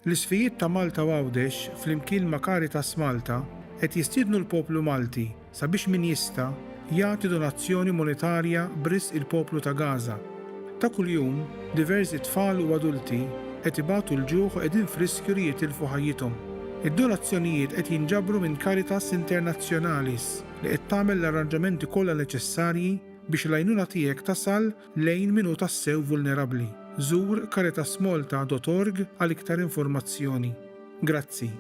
L-Isqfijiet ta' Malta u Għawdex flimkien ma' Caritas Malta qed jistiednu l-poplu Malti sabiex min jista' jagħti donazzjoni monetarja b'risq il-poplu ta' Gaza. Ta' kuljum, diversi tfal u adulti qed ibatu l-ġuħ u qegħdin f'riskju li jitilfu ħajjithom. Id-donazzjonijiet qed jinġabru minn Caritas Internationalis li qed tagħmel l-arranġamenti kollha neċessarji biex l-għajnuna tiegħek tasal lejn min hu tassew vulnerabbli. Żur caritasmalta dot org għal iktar informazzjoni. Grazzi.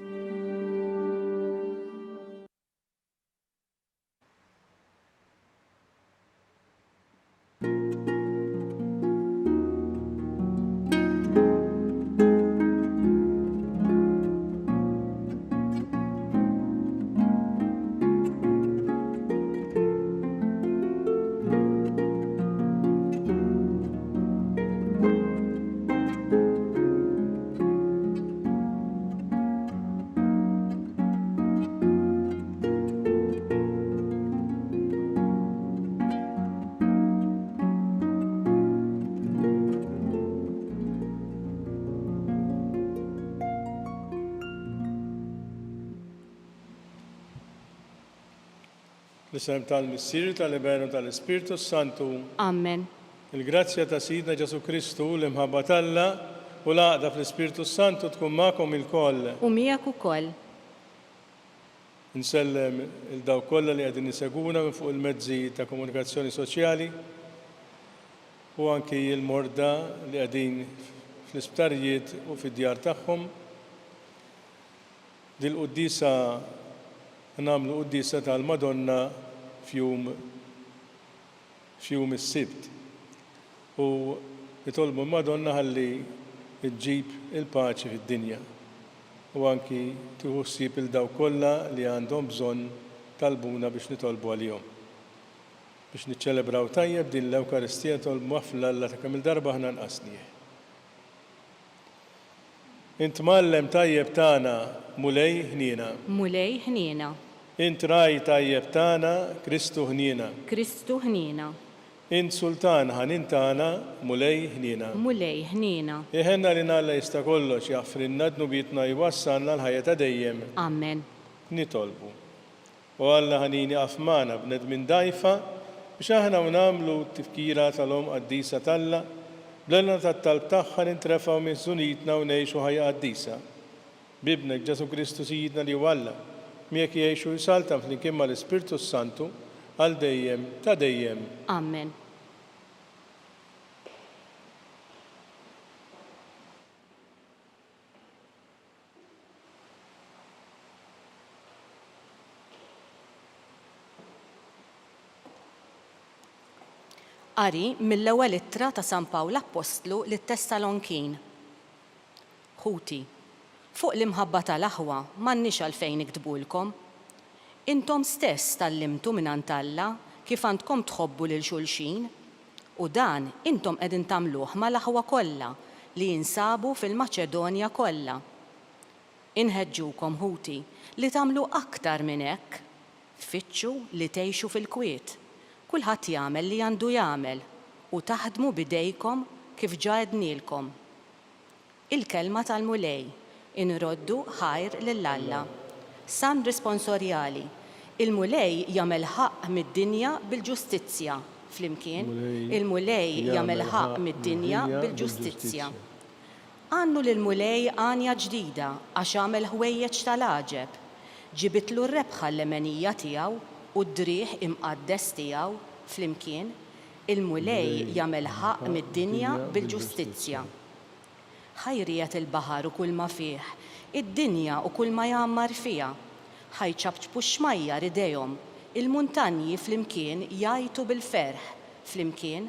Fl-isem tal-Missier, tal-Iben u tal-Ispirtu s-Santu. Amen. Il-grazzja ta' Sidna Ġesù Kristu, l-imħabba t'Alla, u l-għaqda fl-Ispirtu s-Santu tkun magħkom ilkoll. U miegħek ukoll. Insellem 'il dawk kollha li qegħdin isegwuna minn fuq il-mezzi ta' komunikazzjoni soċjali u anki l-morda li qegħdin fl-isptarijiet u fid-djar tagħhom. Dil-quddiesa nagħmlu quddiesa tal-Madonna f'jum f'jum is-Sibt u nitolbu l-Madonna ħalli ġġib il-paċi fid-dinja u anki tieħu ħsieb 'il dawk kollha li għandhom bżonn talbuna biex nitolbu għalihom. Biex niċċelebraw tajjeb din l-Ewkaristija nitolbu maħfra 'l Alla ta' kemm-il darba aħna nqasnieh. Int Mgħallem tajjeb tagħna, Mulej ħniena. Mulej ħniena. Int Ragħaj tajjeb tagħna, Kristu ħniena. Kristu ħniena. Int Sultan ħanin tagħna, Mulej ħniena. Mulej ħniena. Iħenn għalina Alla jista' kollox, jaħfrilna dnubietna u jwassalna għall-ħajja ta' dejjem. Amen. Nitolbu. O Alla ħanin ieqaf magħna bnedmin dgħajfa biex aħna u nagħmlu t-tifkira tal-Omm Qaddisa t'Alla, bl-għena tat-talb tagħha nintrefgħu minn ħżunitna u ngħixu ħajja qaddisa. B'Ibnek Ġesù Kristu Sidna li hu Alla, miegħek jgħix u jsaltan flimkien mal-Ispirtu s-Santu għal dejjem ta' dejjem. Amen. Qari mill-Ewwel Ittra ta' San Pawl Appostlu lit-Tessalonkin. Ħuti, fuq l-imħabba tal-aħwa m'għandniex għalfejn niktbulkom. Intom stess tgħallimtu mingħand Alla kif għandkom tħobbu lil xulxin. U dan intom qegħdin tagħmluh mal-aħwa kollha li jinsabu fil-Maċedonja kollha. Inħeġġukom, ħuti, li tagħmlu aktar minn hekk. Fittxu li tgħixu fil-kwiet, kulħadd jagħmel li għandu jagħmel, u taħdmu b'idejkom kif ġa għednielkom. Il-Kelma tal-Mulej, Inroddu ħajr lil Alla. Salm Risponsorjali, Il-Mulej jagħmel ħaqq mid-dinja bil-ġustizzja, flimkien, Il-Mulej jagħmel ħaqq mid-dinja bil-ġustizzja. Għannu lill-Mulej għanja ġdida għax għamel ħwejjeġ tal-għaġeb. Ġibitlu r-rebħa l-lemenija tiegħu u d-driegħ imqaddes tiegħu, flimkien, Il-Mulej jagħmel ħaqq mid-dinja bil-ġustizzja. Ħa jriegħed il-baħar u kulma fih, id-dinja u kulma jgħammar fiha. Ħa jċapċpu x-xmajjar idejhom, il-muntanji flimkien jgħajtu bil-ferħ, flimkien,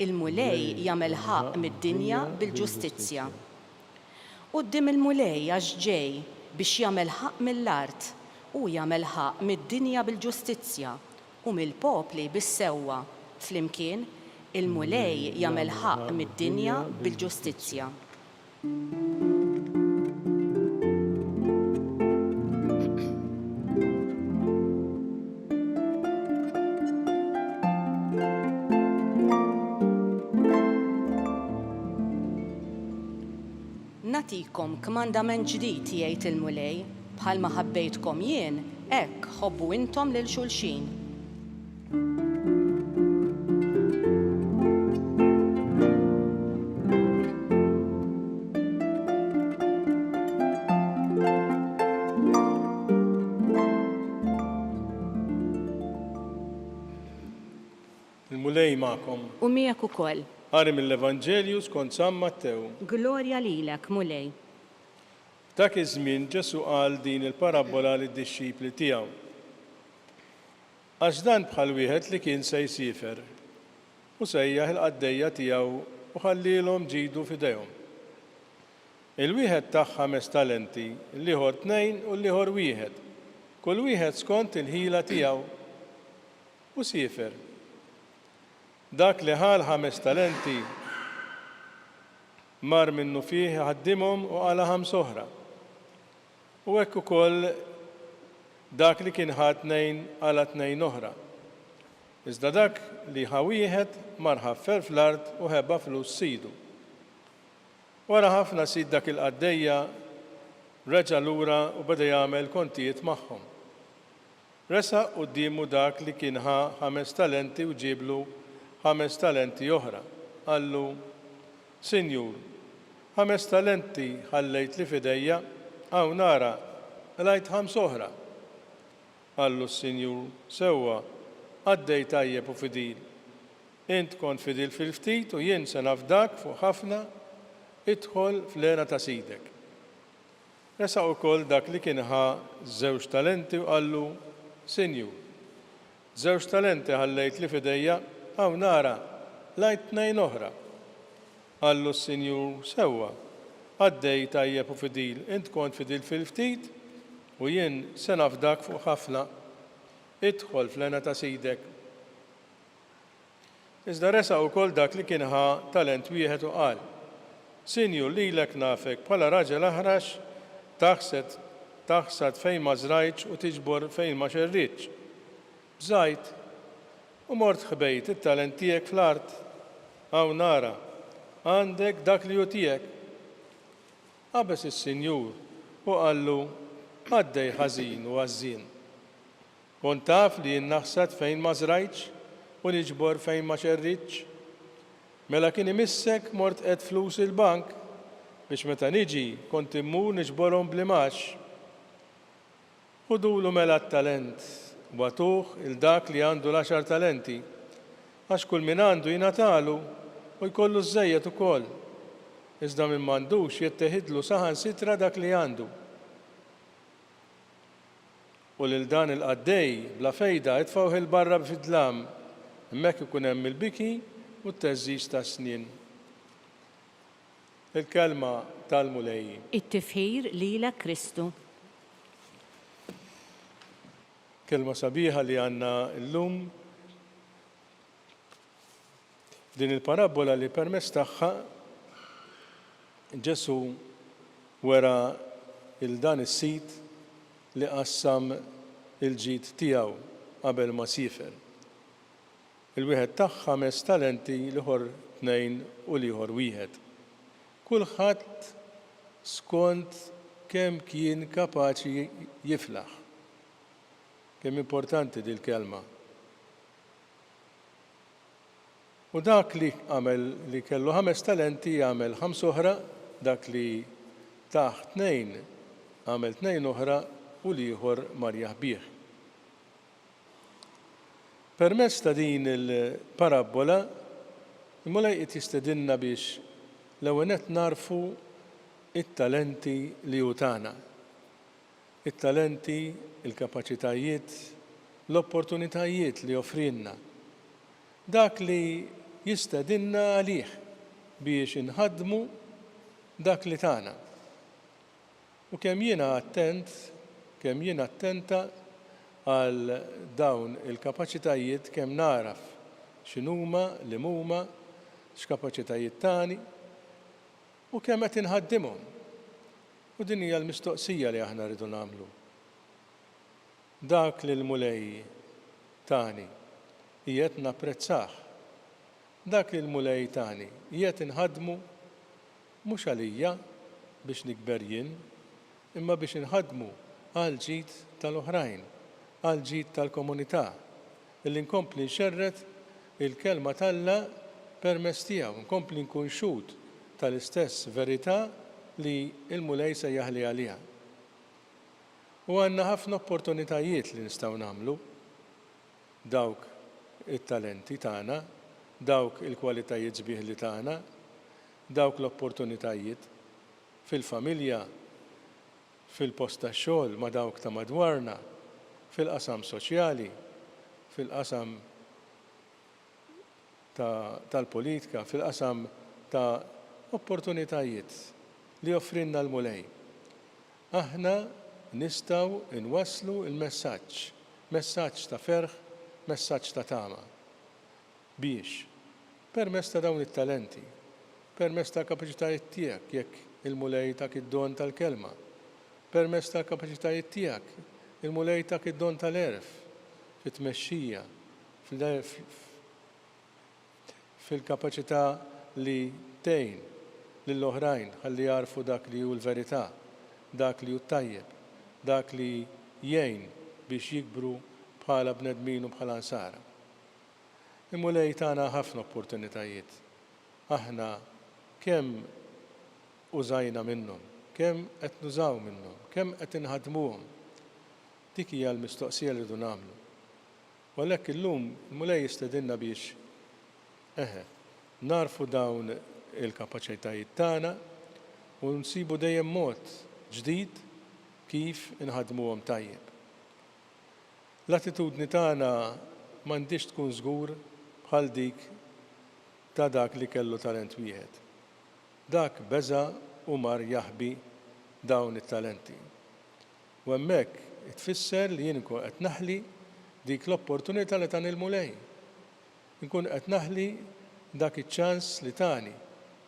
Il-Mulej jagħmel ħaqq mid-dinja bil-ġustizzja. Quddiem il-Mulej għax ġej biex jagħmel ħaqq mill-art, hu jagħmel ħaqq mid-dinja bil-ġustizzja, U mill-popli bis-sewwa, flimkien, il-Mulej jagħmel ħaqq mid-dinja bil-ġustizzja. Nagħtikom kmandament ġdid, jgħid il-Mulej, bħalma ħabbejtkom jien, hekk ħobbu intom lil xulxin. Il-Mulej magħkom. U miegħek ukoll. Qari mill-Evanġelju skont San Mattew. Glorja lilek, Mulej. F'dak iż-żmien Ġesù qal din il-parabbola lid-dixxipli tiegħu, Għax dan bħal wieħed li kien se jsiefer, u sejjaħ il-qaddejja tiegħu u ħallielhom ġidu f'idejhom. Il-wieħed tah ħames talenti, l-ieħor tnejn u l-ieħor wieħed, kull wieħed skont il-ħila tiegħu. U siefer. Dak li ħa l-ħames talenti mar minnufih iħaddimhom u qala' ħamsa oħra. U hekk ukoll dak li kien ħa tnejn qala' tnejn oħra. Iżda dak li ħa wieħed mar ħaffer fl-art u ħeba flus sidu. Wara ħafna sid dak il-qaddejja reġa' lura u beda jagħmel kontijiet magħhom. Resaq quddiemu dak li kien ħa ħames talenti u ġieblu ħames talenti oħra. Qallu, 'Sinjur, ħames talenti ħallejtli f'idejja, hawn ara, qlajt ħamsa oħra. Qallu s-sinjur, 'Sewwa, qaddej tajjeb u fidil. Int kont fidil fil-ftit u jien se nafdak fuq ħafna, idħol fl-hena ta' sidek. Resaq ukoll dak li kien ħa żewġ talenti u qallu, 'Sinjur, żewġ talenti ħallejtli f'idejja, hawn ara, qlajt tnejn oħra. Qallu s-sinjur, 'Sewwa, qaddej tajjeb u fidil, int kont fidil fil-ftit, u jien se nafdak fuq ħafna. Idħol fl-hena ta' sidek. Iżda resaq ukoll dak li kien ħa talent wieħed u qal, 'Sinjur, lilek nafek bħala raġel aħrax, taħsed taħsad fejn ma żrajtx u tiġbor fejn ma xerridtx. Bżajt, u mort ħbejt it-talent tiegħek fl-art. Hawn ara, għandek dak li hu tiegħek. Qabeż is-sinjur u qallu, 'Qaddej ħażin u għażżien. Kont taf li jien naħsad fejn ma żrajtx u niġbor fejn ma xerridtx? Mela kien imissek mort qegħedt flusi l-bank biex meta niġi kont immur niġborhom bl-imgħax. Ħudulu mela t-talent u agħtuh 'il dak li għandu l-għaxar talenti, għax kull min għandu jingħatalu u jkollu żżejjed ukoll, iżda min m'għandux jitteħidlu saħansitra dak li għandu. U lil dan il-qaddej bla fejda itfgħuh 'il barra fid-dlam, hemmhekk ikun hemm il-biki u t-theżżiż tas-snien. Il-Kelma tal-Mulej. It-tifħir lilek Kristu. Kelma sabiħa li għandna llum. Din il-parabbola li permezz tagħha Ġesù wera 'l dan is-sid li qassam il-ġid tiegħu qabel ma siefer. Il-wieħed tah ħames talenti, l-ieħor tnejn u l-ieħor wieħed. Kulħadd skont kemm kien kapaċi jiflaħ. Kemm importanti dil-kelma. U dak li għamel li kellu ħames talenti għamel ħams'oħra, dak li tah tnejn għamel tnejn oħra u l-ieħor mar jaħbih. Permezz ta' din il-parabbola, il-Mulej qed jistedinna biex l-ewwel nett nagħrfu t-talenti li hu tana. It-talenti, il-kapaċitajiet, l-opportunitajiet li joffrilna. Dak li jistedinna għalih biex inħaddmu dak li tana. U kemm jiena attent, kemm jien attenta għal dawn il-kapaċitajiet, kemm nagħraf x'inhuma, liemhuma, x'kapaċitajiet tani u kemm qed inħaddimhom. U din hija l-mistoqsija li aħna rridu nagħmlu. Dak li l-Mulej tani, qiegħed napprezzah? Dak li l-Mulej tani, qiegħed inħaddmu? Mhux għalija. biex nikber jien, imma biex inħaddmu għall-ġid tal-oħrajn, għall-ġid tal-komunità, illi nkompli nxerred il-Kelma t'Alla permezz tiegħu, nkompli nkun xhud tal-istess verità li l-Mulej sejjaħli għaliha. U għandna ħafna opportunitajiet li nistgħu nagħmlu dawk it-talenti tagħna, dawk il-kwalitajiet sbieħ li tana, dawk l-opportunitajiet fil-familja, fil-post tax-xogħol ma' dawk ta' madwarna, fil-qasam soċjali, fil-qasam ta' tal-politika, fil-qasam ta' opportunitajiet li joffrilna l-Mulej. Aħna nistgħu nwasslu l-messaġġ, messaġġ ta' ferħ, messaġġ ta' tama. Biex, permezz ta' dawn it-talenti, permezz tal-kapaċitajiet tiegħek jekk il-Mulej tak id-don tal-kelma, permezz tal-kapaċitajiet tiegħek il-Mulej tak id-don tal-għerf fit-tmexxija, fil-kapaċità li tgħin lill-oħrajn ħalli jagħrfu dak li hu l-verità, dak li hu t-tajjeb, dak li jgħin biex jikbru bħala bnedmin u bħala Nsara. Il-Mulej tana ħafna opportunitajiet. Aħna kemm użajna minnhom? Kemm qed nużaw minnhom? Kemm qed inħaddmuhom? Dik hija l-mistoqsija li rridu nagħmlu. U għalhekk illum il-Mulej jistedinna biex, eħe, nagħrfu dawn il-kapaċitajiet tagħna u nsibu dejjem mod ġdid kif inħaddmuhom tajjeb. L-attitudni tagħna m'għandhiex tkun żgur bħal dik ta' dak li kellu talent wieħed. Dak beża' u mar jaħbi dawn it-talenti. U hemmhekk tfisser li jien inkun qed naħli dik l-opportunità li tani l-Mulej. Inkun qed naħli dak iċ-ċans li tani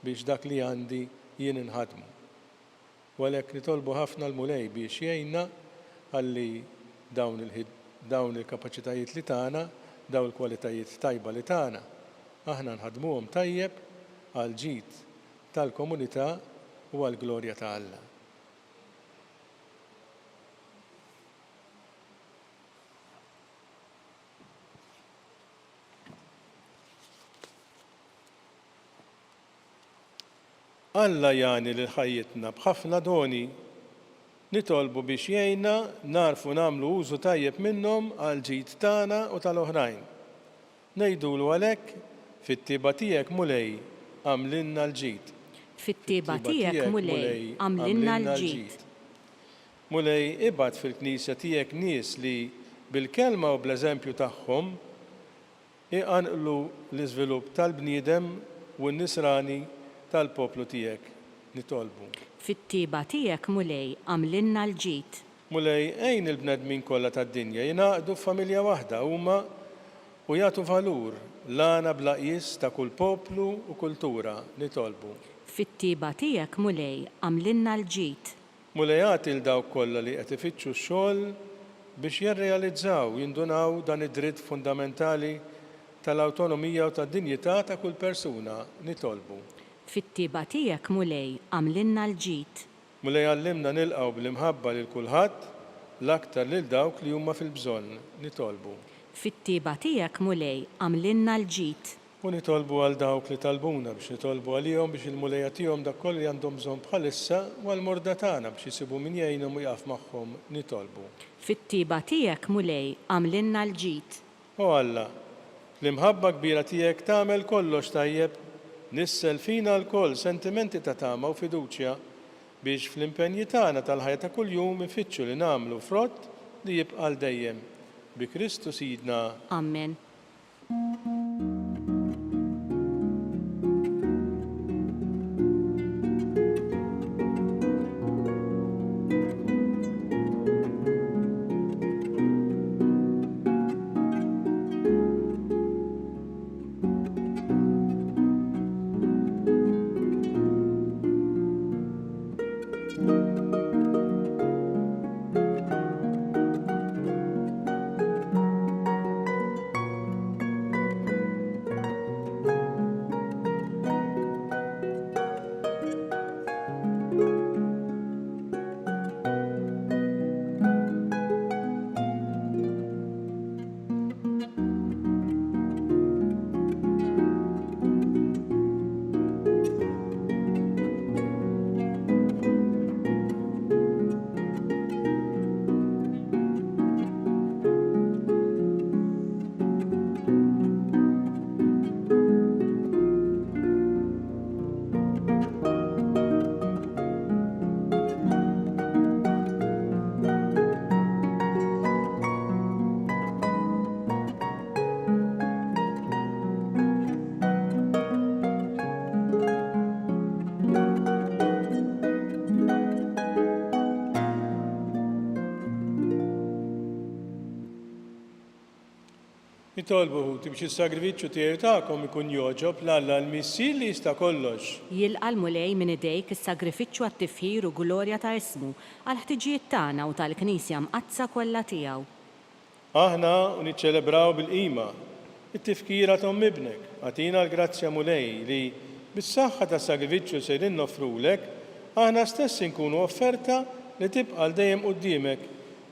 biex dak li għandi jien inħaddmu. U għalhekk nitolbu ħafna l-Mulej biex jgħinna ħalli dawn dawn il-kapaċitajiet li tana, dawn il-kwalitajiet tajba li tana, aħna nħaddmuhom tajjeb għall-ġid tal-komunità u għall-glorja ta' Alla. Alla jagħni lil ħajjitna b'ħafna doni. Nitolbu biex jgħinna nagħrfu nagħmlu użu tajjeb minnhom għall-ġid tagħna u tal-oħrajn. Ngħidulu għalhekk, Fit-tjieba tiegħek, Mulej, agħmlilna l-ġid. Fit-tjieba tiegħek, Mulej, agħmlilna l-ġid. Mulej, ibgħat fil-Knisja tiegħek nies li, bil-kelma u bl-eżempju tagħhom, iqanqlu l-iżvilupp tal-bniedem u n-nisrani tal-poplu tiegħek. Nitolbu. Fit-tjieba tiegħek, Mulej, agħmlilna l-ġid. Mulej, għin il-bnedmin kollha tad-dinja jingħaqdu f'familja waħda huma u jagħtu valur l-għana bla qjies ta' kull poplu u kultura. Nitolbu. Fit-tjieba tiegħek, Mulej, agħmlilna l-ġid. Mulej agħti 'l dawk kollha li qed ifittxu x-xogħol biex jirrealizzaw, jindunaw dan id-dritt fundamentali tal-awtonomija u tad-dinjità ta' kull persuna. Nitolbu. Fit-tjieba tiegħek, Mulej, agħmlilna l-ġid. Mulej għallimna nilqgħu bl-imħabba lil kulħadd, l-aktar lil dawk li huma fil-bżonn. Nitolbu. Fit-tjieba tiegħek, Mulej, agħmlilna l-ġid. U nitolbu għal dawk li talbuna biex nitolbu għalihom biex il-Mulej jagħtihom dak kollu li għandhom bżonn bħalissa u għall-morda tagħna biex isibu min jgħinhom u jaqaf magħhom. Nitolbu. Fit-tjieba tiegħek, Mulej, agħmlilna l-ġid. O Alla, bl-imħabba kbira tiegħek tagħmel kollox tajjeb, nissel fina lkoll sentimenti ta' tama u fiduċja biex fl-impenji tagħna tal-ħajja ta' kuljum infittxu li nagħmlu frott li jibqa' għal dejjem. Bi Kristu Sidna. Ammen. Nitolbu, ħuti, biex is-sagrifiċċju tiegħi u tagħkom ikun jogħġob 'l Alla l-Missier li jista' kollox. Jilqa' l-Mulej minn idejk is-sagrifiċċju għat-tifħir u glorja ta' ismu, għall-ħtiġijiet tagħna u tal-Knisja mqaddsa kollha tiegħu. Aħna u niċċelebraw bil-qima t-tifkira t'Omm Ibnek, agħtina l-grazzja Mulej li, bis-saħħa tas-sagrifiċċju li sejrin noffrulek, aħna stess inkunu offerta li tibqa' għal dejjem quddiemek,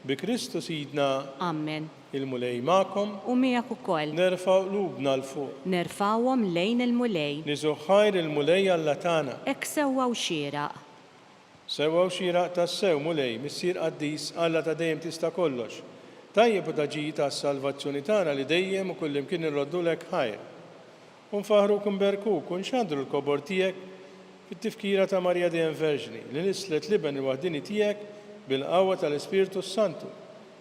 bi Kristu Sidna. Ammen. Il-Mulej magħkom. U miegħek ukoll. Nerfgħu qlubna 'l fuq. Nerfgħuhom lejn il-Mulej. Niżuh ħajr il-Mulej Alla tagħna. Hekk sewwa u xieraq. Sewwa u xieraq tassew, Mulej, Missier qaddis, Alla ta' dejjem tista' kollox. Tajjeb u ta' ġid għas-salvazzjoni tagħna li dejjem u kullimkien inroddulek ħajr. U nfaħħruk u nberkuk u nxandru l-kobor tiegħek fit-tifkira ta' Marija dejjem Verġni, li nisslet l-Iben il-waħdieni tiegħek bil-qawwa tal-Ispirtu s-Santu,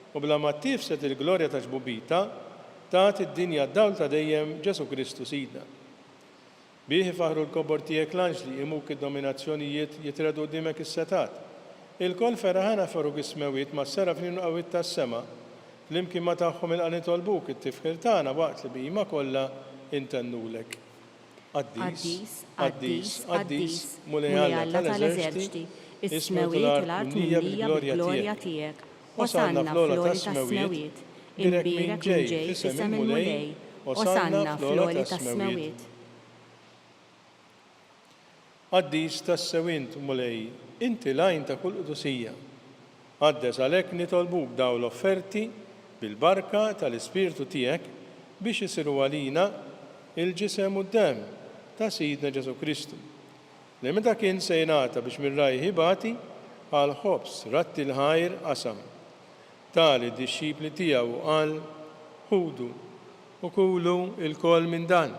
u bla ma ttiefset il-glorja ta' ġbubitha, tat id-dinja d-dawl ta' dejjem, Ġesù Kristu Sidna. Bih ifaħħru l-kobor tiegħek l-anġli, imuk id-dominazzjonijiet, jitregħdu quddiemek is-setgħat. Ilkoll ferħana ferruk is-smewwiet mas-serafin u l-qawwiet tas-sema. Flimkien ma' tagħhom ilqa' nitolbuk it-tifħir tagħna waqt li bi qima kollha intennulek. Qaddis, qaddis, qaddis, Mulej Alla tal-eżerċti, is-smewwiet u l-art mimlija bil-glorja tiegħek. Osanna fl-ogħla tas-smewwiet, imbierek min ġej f'isem il-Mulej, Osanna fl-għoli tas-smewwiet. Qaddis tassew int, Mulej, inti l-għajn ta' kull qdusija. Qaddes għalhekk nitolbuk dawn l-offerti bil-barka tal-Ispirtu tiegħek biex isiru għalina l-ġisem u d-demm ta' Sidna Ġesù Kristu, li meta kien se jingħata biex minn rajh ibati, ħa l-ħobż, radd il-ħajr, qasam. Ta lid-dixxipli tiegħu u qal, Ħudu u kulu lkoll minn dan.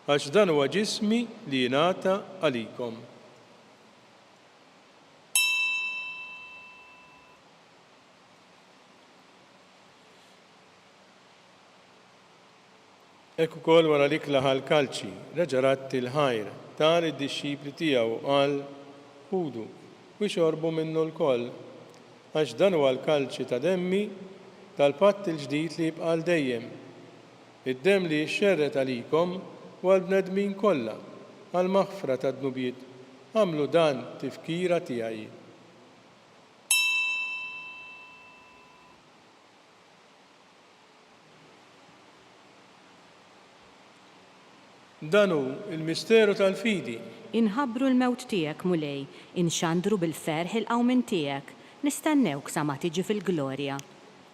Għax dan huwa ġismi li jingħata għalikom. Hekk ukoll wara l-ikla ħa l-kalċi, reġa' radd il-ħajr, ta lid-dixxipli tiegħu u qal, Ħudu, u ixorbu minnu lkoll, għax dan huwa l-kalċi ta' demmi, tal-patt il-ġdid li jibqa' għal dejjem. Id-demm li jixxerred għalikom u għall-bnedmin kollha, għall-maħfra tad-dnubiet, agħmlu dan tifkira tiegħi. Dan hu l-misteru tal-fidi. Inħabbru l-mewt tiegħek, Mulej, inxandru bil-ferħ il-qawmien tiegħek, nistennewk sa ma tiġi fil-glorja.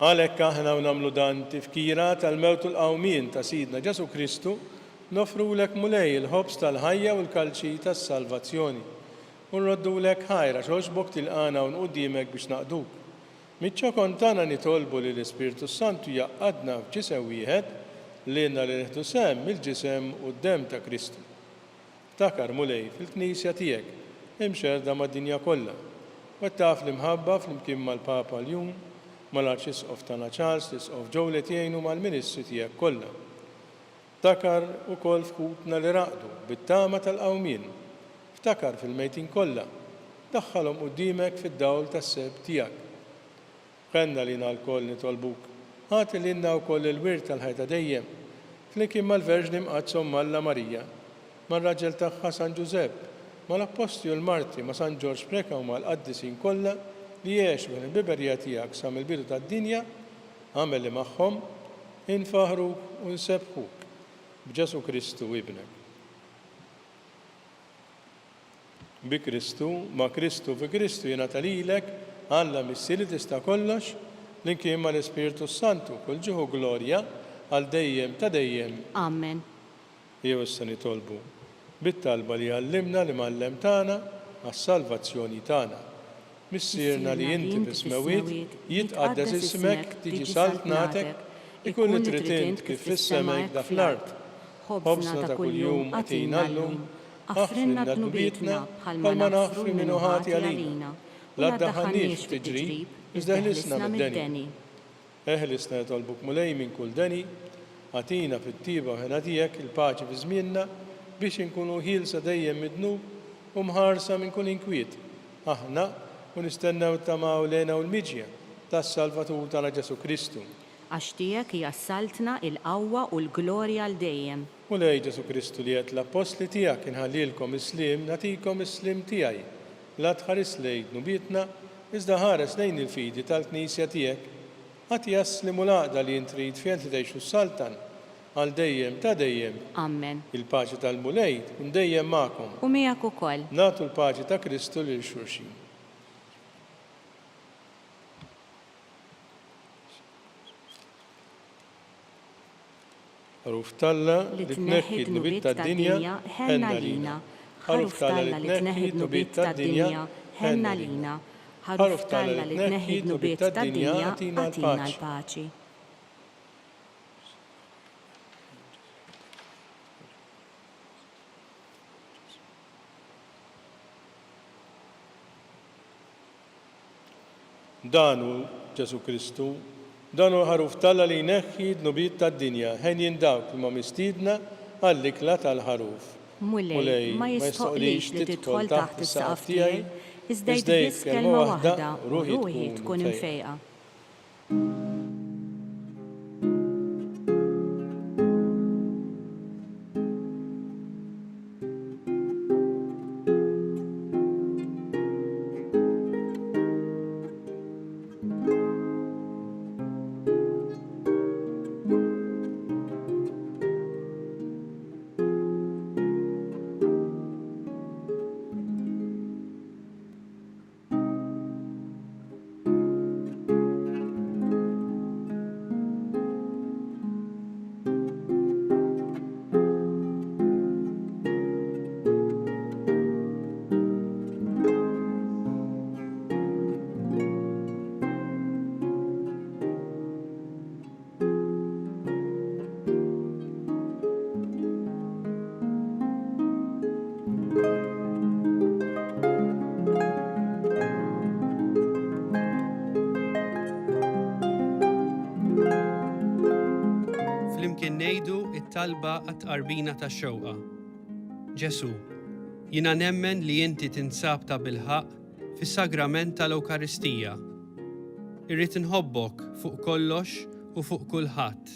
Għalhekk aħna u nagħmlu dan tifkira tal-mewt u l-qawmien ta' Sidna Ġesù Kristu, noffrulek Mulej il-ħobż tal-ħajja u l-kalċi tas-salvazzjoni. U nroddulek ħajr għax għoġbok tilqagħna hawn quddiemek biex naqduk. Miċ-ċokon tagħna nitolbu li l-Ispirtu s-Santu jgħaqqadna f'ġisem wieħed, lilna li nieħdu sehem mill-ġisem u d-demm ta' Kristu. Ftakar, Mulej, fil-Knisja tiegħek, imxerrda mad-dinja kollha. Wettaqha fl-imħabba flimkien mal-Papa Ljun, mal-Arċisqof tagħna Charles, l-Isqof Joe Letienne u mal-ministri tiegħek kollha. Ftakar ukoll f'ħutna li raqdu bit-tama tal-qawmien. Ftakar fil-mejtin kollha. Daħħalhom quddiemek fid-dawl tas-sebħ tiegħek. Għenna lina lkoll nitolbuk, agħti lilna wkoll il-wirt tal-ħajja ta' dejjem, flimkien mal-Verġni Mqaddsa Omm Alla Marija, mar-raġel tagħha San Ġużepp, mal-Appostli u l-Martri, ma' San Ġorġ Preca u mal-qaddisin kollha li għexu fil-ħbiberija tiegħek sa mill-bidu tad-dinja, agħmel li magħhom infaħħruk u nsebbħuk b'Ġesù Kristu Ibnek. Bi Kristu, ma' Kristu, fi Kristu jingħata lilek, Alla Missier li tista' kollox, flimkien mal-Ispirtu s-Santu, kull ġieħ u glorja, għal dejjem ta' dejjem. Amen. Ejjew issa nitolbu bit-talba li għallimna l-Imgħallem tagħna għas-salvazzjoni tagħna. Missierna li inti fis-smewwiet, jitqaddes ismek, tiġi saltnatek, ikun li trid int kif fis-sema hekk da fl-art. Ħobżna ta' kuljum agħtina llum, aħfrilna dnubietna bħalma naħfru 'l min hu ħati għalina. La ddaħħalniex f'tiġrib, iżda eħlisna mid-deni. Eħlisna nitolbuk Mulej minn kull deni, agħtina fit-tjieba u hena tiegħek il-paċi fi żmienna biex inkunu ħielsa dejjem mid-dnub u mħarsa minn kull inkwiet, aħna u nistennew it-tama u l-hena u l-miġja tas-Salvatur tagħna Ġesù Kristu. Għax tiegħek hija s-saltna, il-qawwa u l-glorja għal dejjem. Mulej Ġesù Kristu li għedt l-appostli tiegħek inħallilkom is-sliem nagħtikom is-sliem tiegħi, la tħares lejn dnubietna, iżda ħares lejn il-fidi tal-Knisja tiegħek. Agħtiha s-sliem u l-għaqda li int trid fiha inti tgħix u ssaltan għal dejjem ta' dejjem. Ammen. Il-paċi tal-Mulej tkun dejjem magħkom. U miegħek ukoll. Nagħtu l-paċi ta' Kristu lil xulxin. Ħaruf t'Alla li tneħħi d-dnubiet tad-dinja, ħenn għalina. Ħaruf t'Alla li tneħħi d-dnubiet tad-dinja, ħenn għalina. Ħaruf t'Alla li tneħħi d-dnubiet tad-dinja, agħtina l-paċi. Dan hu Ġesù Kristu, dan hu l-Ħaruf t'Alla li jneħħi d-dnubiet tad-dinja, henjin dawk li huma mistiedna għall-ikla tal-Ħaruf. Mulej, ma jistħoqqlix li tidħol taħt is-saqaf tiegħi, iżda għid biss kelma waħda u ruħi tkun imfejqa. Flimkien ngħidu t-talba għat-tqarbina tax-xewqa. Ġesù, jiena nemmen li inti tinsab tabilħaqq fis-sagrament tal-Ewkaristija. Irrid inħobbok fuq kollox u fuq kulħadd.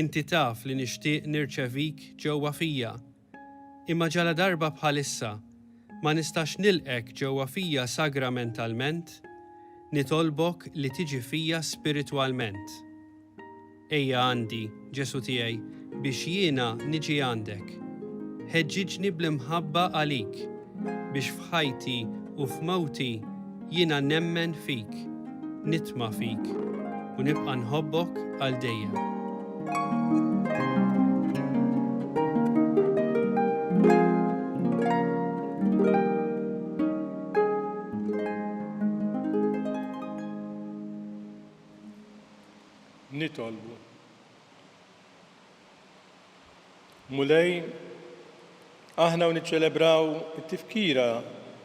Inti taf li nixtieq nirċevik ġewwa fija. Imma ġaladarba bħalissa ma nistax nilqgħek ġewwa fija sagramentalment, nitolbok li tiġi fija spiritwalment. Ejja għandi, Ġesù tiegħi, biex jiena niġi għandek. Ħeġġiġni bl-imħabba għalik, biex f'ħajti u f'mewti jiena nemmen fik, nitma' fik, u nibqa' nħobbok għal dejjem. Nitolbu. Mulej, aħna u niċċelebraw it-tifkira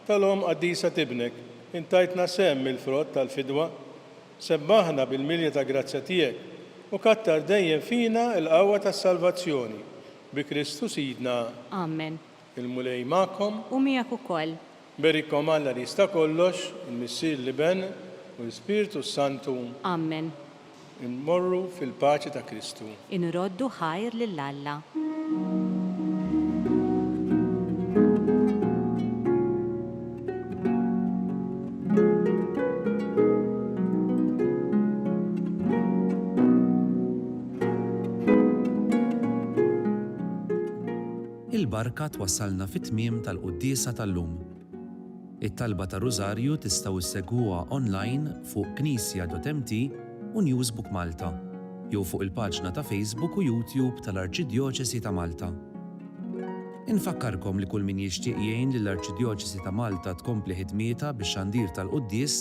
tal-Omm Qaddisa t'Ibnek, int tajtna sehem mill-frott tal-fidwa. Sebbaħna bil-milja ta' grazzja tiegħek u kattar dejjem fina l-qawwa tas-salvazzjoni. Bi Kristu Sidna. Amen. Il-Mulej magħkom. U miegħek ukoll. Berikkom Alla li jista' kollox, il-Missier, l-Iben, u l-Ispirtu s-Santu. Amen. Immorru fil-paċi ta' Kristu. Inroddu ħajr lil Alla. Il-barka twassalna fit-tmiem tal-quddiesa tal-lum. It-talba tar-Rużarju tistgħu ssegwuha online fuq knisja.mt u Newsbook Malta jew fuq il-paġna ta' Facebook u YouTube tal-Arċidjoċesi ta' Malta. Infakkarkom li kull min jixtieq jgħin lill-Arċidjoċesi ta' Malta tkompli ħidmietha bix-xandir tal-quddies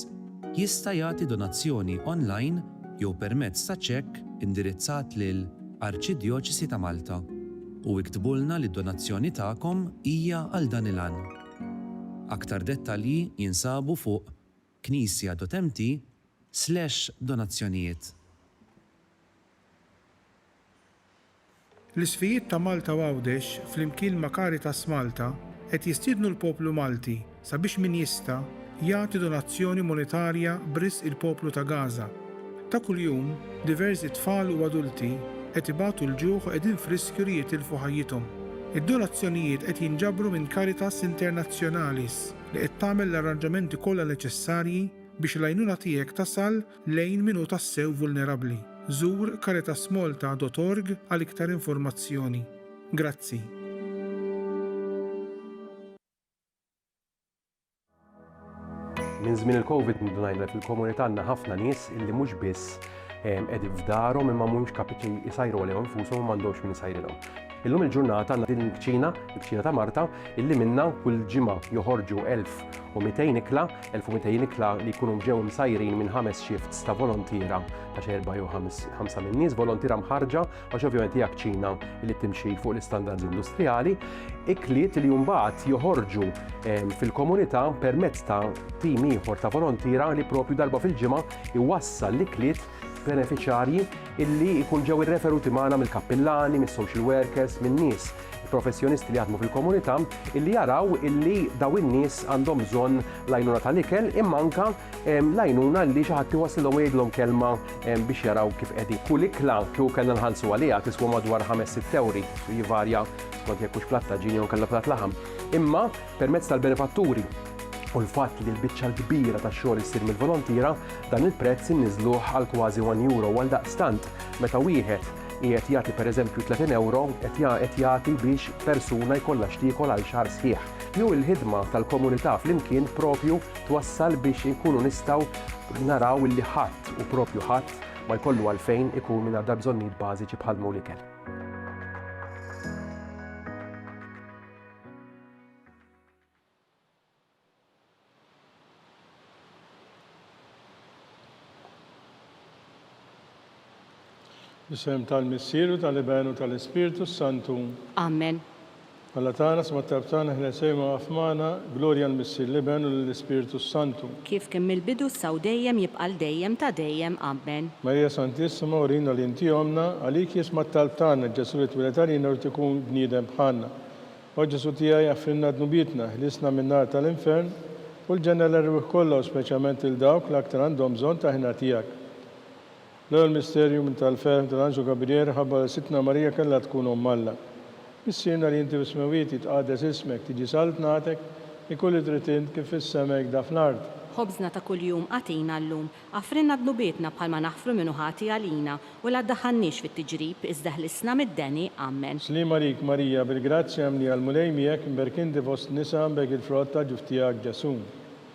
jista' jagħti donazzjoni online jew permezz ta' ċekk indirizzat lil Arċidjoċesi ta' Malta u iktbulna li d-donazzjoni tagħkom hija għal dan il-għan. Aktar dettalji jinsabu fuq knisja.mt slash donazzjonijiet. L-Isqfijiet ta' Malta u Għawdex flimkien ma' Caritas Malta qed jistiednu l-poplu Malti sabiex min jista' jagħti donazzjoni monetarja b'risq il-poplu ta' Gaza. Ta' kuljum, diversi tfal u adulti qed ibatu l-ġuħ u qegħdin f'riskju li jitilfu ħajjithom. Id-donazzjonijiet qed jinġabru minn Caritas Internationalis li qed tagħmel l-arranġamenti kollha neċessarji biex l-għajnuna tiegħek tasal lejn min hu tassew vulnerabbli. Żur caritasmalta dot org għal iktar informazzjoni. Grazzi. Minn żmien il-Covid ndunajna li fil-komunità għandna ħafna nies illi mhux biss ehm, qegħdin f'darhom imma mhumiex kapaċi jsajru għalihom infushom u m'għandhomx min isajrilhom. Illum il-ġurnata għandna din il-kċina, il-kċina ta' Marta, illi minna kull ġimgħa joħorġu 1200 ikla, 1200 ikla li jkunu ġew imsajrin minn ħames shifts ta' volontiera ta' xi erba' jew ħamsa minn nies, volontiera mħarġa għax ovvjament hija kċina li timxi fuq l-istandards industrijali, ikliet li mbagħad joħorġu ehm, fil-komunità permezz ta' tim ieħor ta' volontira li propju darba fil-ġimgħa iwassal l-ikliet beneficjarji illi jkun ġew irreferuti magħna mill-kappillani, mis-social workers, minn nies professjonisti li jaħdmu fil-komunità illi jaraw illi daw in-nies għandhom bżonn l-għajnuna tal-ikel imma anka ehm, l-għajnuna li xi ħadd iwassilhom u jgħidilhom kelma biex jaraw kif qegħdin. Kull ikla kieku kellna nħallsu għaliha tiswa madwar 5-6 ewri, jivarja skont jekk hux platt għaġin jew inkella platt laħam. Imma permezz tal-benefatturi u l-fatt li l-biċċa l-kbira tax-xogħol issir mill-volontiera, dan il-prezz inniżluh għal kważi 1 euro u għaldaqstant meta wieħed qiegħed jagħti pereżempju 30 ewro qed jagħti biex persuna jkollha x'tiekol għal xahar sħiħ. Jew il-ħidma tal-komunità flimkien propju twassal biex inkunu nistgħu naraw illi ħadd, u propju ħadd, ma jkollu għalfejn ikun mingħajr dal-bżonnijiet bażiċi bħal m'hu l-ikel. Bl-isem tal-Missier u tal-Iben u tal-Ispirtu s-Santu. Amen. Alla tagħna, sma' t-talb tagħna, ħles ejma waqaf magħna, glorja l-Missier, l-Iben u lill-Ispirtu s-Santu. Kif kien mill-bidu issa u dejjem jibqa' għal dejjem ta' dejjem. Amen. Marija Santissima, urina li inti Ommna, għalik jisma' t-talb tagħna, Ġesù li twieled għalina jrid ikun bniedem bħalna. O Ġesù tiegħi, aħfrilna dnubietna, ħlisna min-nar tal-infern, u l-ġenna l-erwieħ kollha u speċjalment lil dawk l-aktar għandhom bżonn ta' ħniena tiegħek. L-ewwel misterju minn tal-ferħ meta l-anġlu Gabriel ħabbar li Sidtna Marija kellha tkun Omm Alla. Missierna li inti fis-smewwiet, jitqaddes ismek, tiġi saltnatek, ikun li trid int kif fis-sema hekk da fl-art. Ħobżna ta' kuljum agħtina llum. Aħfrilna dnubietna bħalma naħfru min hu ħati għalina, u la ddaħħalniex fit-tiġrib, iżda ħlisna mid-deni. Ammen. Sliem għalik Marija, bil-grazzja mlija l-Mulej miegħek, imberk inti fost nisa, mberk il-frott ta' ġuf tiegħek Ġesù.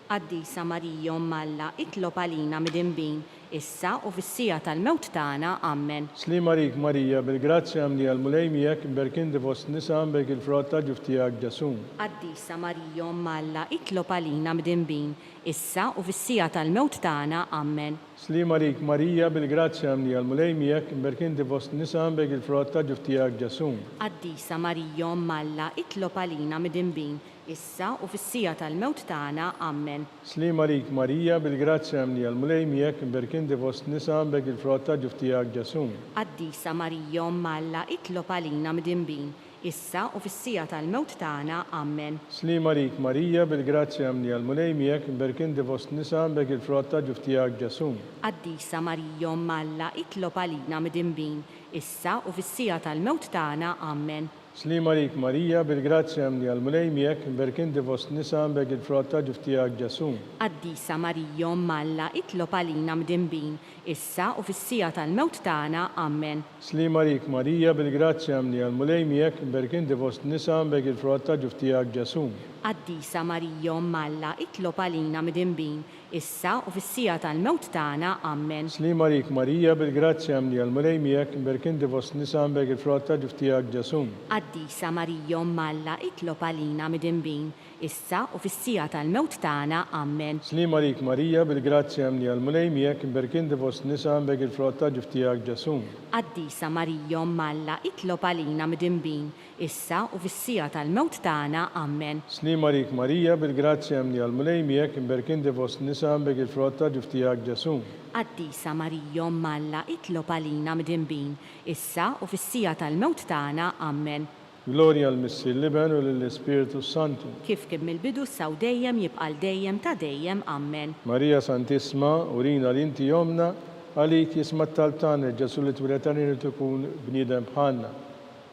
Qaddisa Marija Omm Alla, itlob għalina midinbin, issa u fis-siegħa tal-mewt tagħna. Ammen. Sliem għalik Marija, bil-grazzja mlija l-Mulej miegħek, imberk inti fost nisa, mberk il-frott ta' ġuf tiegħek Ġesù. Qaddisa Marija Omm Alla, itlob għalina midinbin, issa u fis-siegħa tal-mewt tagħna. Ammen. Sliem għalik Marija, bil-grazzja mlija l-Mulej miegħek, imberk inti fost nisa, mberk il-frott ta' ġuf tiegħek Ġesù. Qaddisa Marija Omm Alla, itlob għalina midinbin, issa u fis-siegħa tal-mewt tagħna. Ammen. Sliem għalik Marija, bil-grazzja mlija l-Mulej miegħek, imberk inti fost nisa, mberk il-frott ta' ġuf tiegħek Ġesù. Qaddisa Marija Omm Alla, itlob għalina midinbin, issa u fis-siegħa tal-mewt tagħna. Ammen. Sliem għalik Marija, bil-grazzja mlija l-Mulej miegħek, imberk inti fost nisa, mberk il-frott ta' ġuf tiegħek Ġesù. Qaddisa Marija Omm Alla, itlob għalina midinbin, issa u fis-siegħa tal-mewt tagħna. Ammen. Sliem għalik Marija, bil-grazzja mlija l-Mulej miegħek, imberk inti fost nisa, mberk il-frott ta' ġuf tiegħek Ġesù. Qaddisa Marija Omm Alla, itlob għalina mdinbin, issa u fis-siegħa tal-mewt tagħna. Ammen. Sliem għalik Marija, bil-grazzja mlija l-Mulej miegħek, imberk inti fost nisa, mberk il-frott ta' ġuf tiegħek Ġesù. Qaddisa Marija Omm Alla, itlob għalina mdinbin, issa u fis-siegħa tal-mewt tagħna. Ammen. Sliem għalik Marija, bil-grazzja mlija l-Mulej miegħek, imberk inti fost nisa, mberk il-frott ta' ġuf tiegħek Ġesù. Qaddisa Marija Omm Alla, itlob għalina midinbin, issa u fis-siegħa tal-mewt tagħna. Ammen. Sliem għalik Marija, bil-grazzja mlija l-Mulej miegħek, imberk inti fost nisa, mberk il-frott ta' ġuf tiegħek Ġesù. Qaddisa Marija Omm Alla, itlob għalina midinbin, issa u fis-siegħa tal-mewt tagħna. Ammen. Sliem għalik Marija, bil-grazzja mlija l-Mulej miegħek, imberk inti fost nisa, mberk il-frott ta' ġuf tiegħek Ġesù. Qaddisa Marija Omm Alla, itlob għalina mdinbin, issa u fis-siegħa tal-mewt tagħna. Ammen. Glorja l-Missier, l-Iben u lill-Ispirtu s-Santu. Kif kien mill-bidu issa u dejjem jibqa' għal dejjem ta' dejjem. Ammen. Marija Santissma, urina li inti Ommna. Għalik jisma' t-talb tagħna, Ġesù li twieled għalina jrid ikun bniedem bħalna.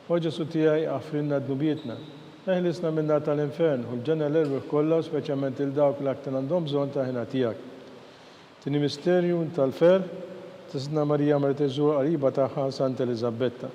O Ġesù tiegħi, aħfrilna dnubietna. Eħlisna min-nar tal-infern, ħu l-ġenna l-erwieħ kollha u speċjalment lil dawk li aktar għandhom bżonn tal-ħniena tiegħek. Tieni misterju tal-ferħ, ta' Sidtna Marija marret iżżur qariba tagħha Santa Eliżabbetta.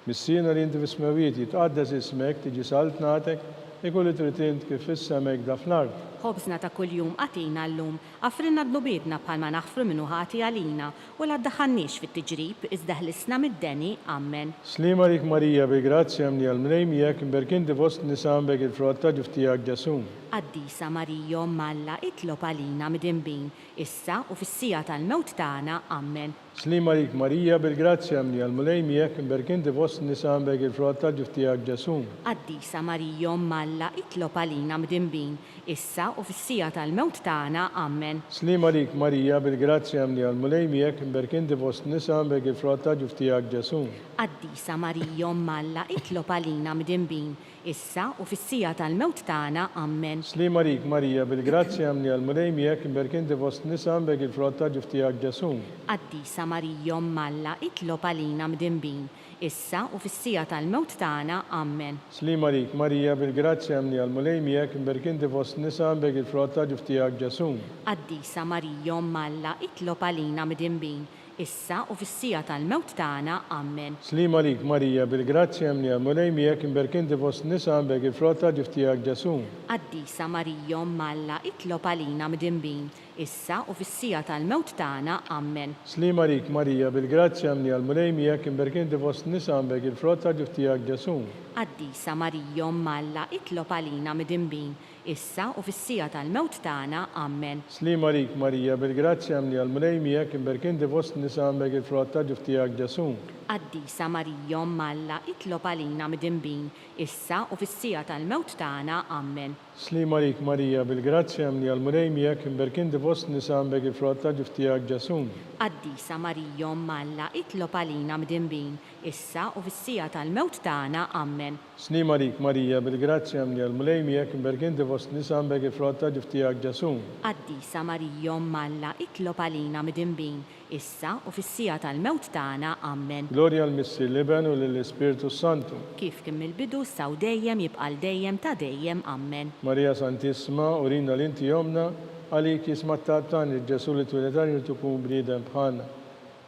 Missierna li inti fis-smewwiet, jitqaddes ismek, tiġi saltnatek, ikun li trid int kif fis-sema hekda fl-art. Ħobżna ta' kuljum agħtina llum. Aħfrilna dnubietna bħalma naħfru min hu ħati għalina, u la ddaħħalniex fit-tiġrib, iżda ħlisna mid-deni. Ammen. Sliem għalik Marija, bil-grazzja mlija l-Mulej miegħek, imberk inti fost in-nisa mberk il-frott ta' ġuf tiegħek Ġesù. Qaddisa Marija Omm Alla itlob għalina midinbin, issa u fis-siegħa tal-mewt tagħna. Ammen. Sliem għalik Marija, bil-grazzja mlija l-Mulej miegħek, imberk inti fost in-nisa mberk il-frott tal-ġuf tiegħek Ġesù. Qaddisa Marija Omm Alla itlob għalina mdinbin, issa u fis-siegħa tal-mewt tagħna. Ammen. Sliem għalik Marija, bil-grazzja mlija l-Mulej miegħek, imberk inti fost in-nisa mberk il-frott tal-ġuf tiegħek Ġesù. Qaddisa Marija Omm Alla itlob għalina mdinbin, issa u fis-siegħa tal-mewt tagħna. Ammen. Sliem għalik Marija, bil-grazzja mlija l-Mulej miegħek, imberk inti fost in-nisa, imberk il-frott tal-ġuf tiegħek Ġesù. Qaddisa Marija Omm Alla, itlob għalina mdinbin, issa u fis-siegħa tal-mewt tagħna. Ammen. Sliem għalik Marija, bil-grazzja mlija l-Mulej miegħek, imberk inti fost in-nisa, imberk il-frott tal-ġuf tiegħek Ġesù. Qaddisa Marija Omm Alla, itlob għalina mdinbin, issa u fis-siegħa tal-mewt tagħna. Ammen. Sliem għalik Marija, bil-grazzja mlija l-Mulej miegħek, imberk inti fost in-nisa, imberk il-frott tal-ġuf tiegħek Ġesù. Qaddisa Marija Omm Alla, itlob għalina mdinbin, issa u fis-siegħa tal-mewt tagħna. Ammen. Sliem għalik Marija, bil-grazzja mlija l-Mulej miegħek, imberk inti fost in-nisa, imberk il-frott tal-ġuf tiegħek Ġesù. Qaddisa Marija Omm Alla, itlob għalina mdinbin, issa u fis-siegħa tal-mewt tagħna. Ammen. Sliem għalik Marija, bil-grazzja mlija l-Mulej miegħek, imberk inti fost in-nisa imberk il-frott ta' ġuf tiegħek Ġesù. Qaddisa Marija Omm Alla, itlob għalina midinbin, issa u fis-siegħa tal-mewt tagħna. Ammen. Sliem għalik Marija, bil-grazzja mlija l-Mulej miegħek, imberk inti fost in-nisa imberk il-frott ta' ġuf tiegħek Ġesù. Qaddisa Marija Omm Alla, itlob għalina midinbin, issa u fis-siegħa tal-mewt tagħna. Ammen. Sliem għalik Marija, bil-grazzja mlija l-Mulej miegħek, imberk inti fost in-nisa mberk il-frott ta' ġuf tiegħek Ġesù. Qaddisa Marija Omm Alla, itlob għalina midinbin, issa u fis-siegħa tal-mewt tagħna. Ammen. Glorja 'l Missier l-Iben u lill-Ispirtu s-Santu. Kif kien mill-bidu, issa u dejjem, jibqa' għal dejjem ta' dejjem. Ammen. Marija Santissima, urina li inti Ommna, għalik jisma' t-talb tagħna, Ġesù li twieled għalina jrid ikun bniedem bħalna.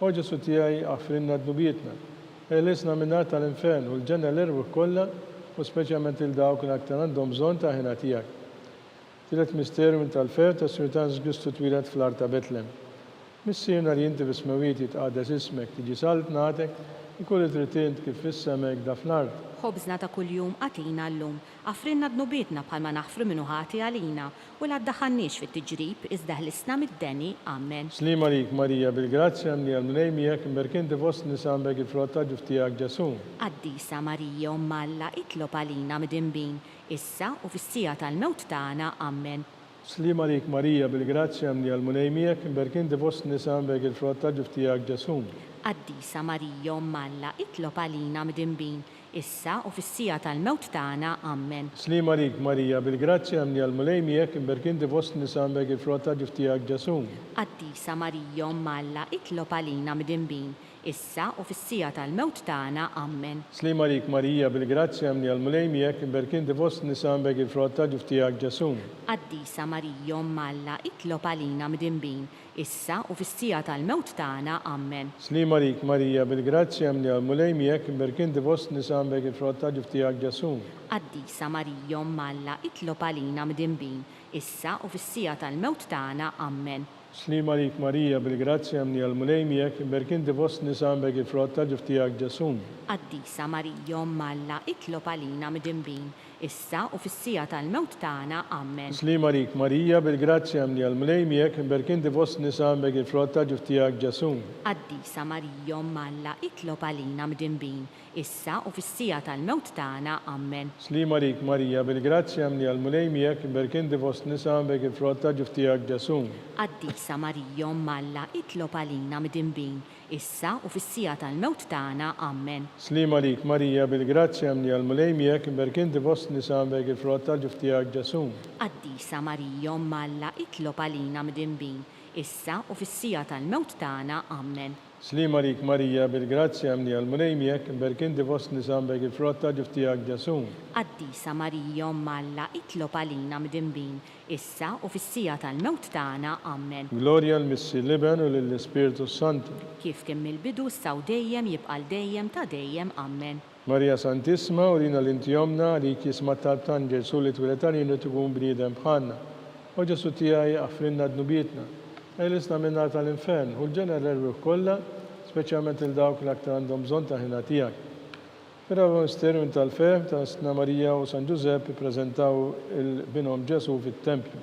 O Ġesù tiegħi, aħfrilna dnubietna. Eħlisna min-nar tal-infern u l-ġenna l-erwieħ kollha u speċjalment lil dawk li aktar għandhom bżonn tal-ħniena tiegħek. Tielet misteru minn tal-ferħ tas-Sinjur tagħna Ġesù Kristu twieled fl-għar ta' Betlem. Missierna li inti fis-smewwiet jitqaddes ismek, tiġi saltnatek, ikun li trid int kif fis-sema hekk da fl-art. Ħobżna ta' kuljum agħtina llum. Aħfrilna dnubietna bħalma naħfru min hu ħati għalina, U la ddaħħalniex fit-tiġrib, iżda ħlisna mid-deni. Amen. Sliem għalik Marija, bil-grazzja mlija l-Mulej miegħek, imberk inti fost in-nisa mberk il-frott tal-ġuf tiegħek Ġesù. Qaddisa Marija Omm Alla itlob għalina midinbin, issa u fis-siegħa tal-mewt tagħna. Amen. Sliem għalik Marija, bil-grazzja mlija l-Mulej miegħek, imberk inti fost in-nisa mberk il-frott tal-ġuf tiegħek Ġesù. Qaddisa Marija Omm Alla itlob għalina midinbin, issa u fis-siegħa tal-mewt tagħna. Ammen. Sliem għalik Marija, bil-grazzja mlija l-Mulej miegħek, imberk inti fost in-nisa mberk il-frott ta' ġuf tiegħek Ġesù. Qaddisa Marija Omm Alla, itlob għalina midinbin, issa u fis-siegħa tal-mewt tagħna. Ammen. Sliem għalik Marija, bil-grazzja mlija l-Mulej miegħek, imberk inti fost in-nisa mberk il-frott ta' ġuf tiegħek Ġesù. Qaddisa Marija Omm Alla, itlob għalina midinbin, issa u fis-siegħa tal-mewt tagħna. Ammen. Sliem għalik Marija, bil-grazzja mlija l-Mulej miegħek, imberk inti fost in-nisa mberk il-frott ta' ġuf tiegħek Ġesù. Qaddisa Marija Omm Alla, itlob għalina mdinbin, issa u fis-siegħa tal-mewt tagħna. Ammen. Sliem għalik Marija, bil-grazzja mlija l-Mulej miegħek, imberk inti fost in-nisa mberk il-frott ta' ġuf tiegħek Ġesù. Qaddisa Marija Omm Alla, itlob għalina mdinbin, issa u fis-siegħa tal-mewt tagħna. Ammen. Sliem għalik Marija, bil-grazzja mlija l-Mulej miegħek, imberk inti fost in-nisa mberk il-frott ta' ġuf tiegħek Ġesù. Qaddisa Marija Omm Alla, itlob għalina mdinbin, issa u fis-siegħa tal-mewt tagħna. Ammen. Sliem għalik Marija, bil-grazzja mlija l-Mulej miegħek, imberk inti fost in-nisa mberk il-frott ta' ġuf tiegħek Ġesù. Qaddisa Marija Omm Alla, itlob għalina mdinbin, issa u fis-siegħa tal-mewt tagħna. Ammen. Sliem għalik Marija, bil-grazzja mlija l-Mulej miegħek, imberk inti fost in-nisa mberk il-frott tal-ġuf tiegħek Ġesù. Qaddisa Marija Omm Alla, itlob għalina mdinbin, Issa u fis-siegħa tal-mewt tagħna. Ammen. Sliem għalik Marija, bil-grazzja mlija l-Mulej miegħek, imberk inti fost nisa mberk il-frott ta' ġuf tiegħek Ġesù. Qaddisa Marija Omm Alla itlob għalina mdinbin, issa u fis-siegħa tal-mewt tagħna. Ammen. Glorja 'l Missier l-Iben u lill-Ispirtu s-Santu. Kif kien mill-bidu issa u dejjem jibqa' 'l dejjem ta' dejjem. Ammen. Marija Santissima, urina li inti Ommna, għalik jisma' t-talb tagħna Ġesù li twieled għalina u ikun bniedem bħalna. O Ġesù tiegħi, aħfrilna dnubietna. Eħlisna min-nar tal-infern, ħu l-ġenna l-erwieħ kollha, speċjalment lil dawk li l-aktar għandhom bżonn tal-ħniena tiegħek. Fir-raba' misteru tal-ferħ, meta Sidtna Marija u San Ġużepp ippreżentaw 'il Binhom Ġesù fit-tempju.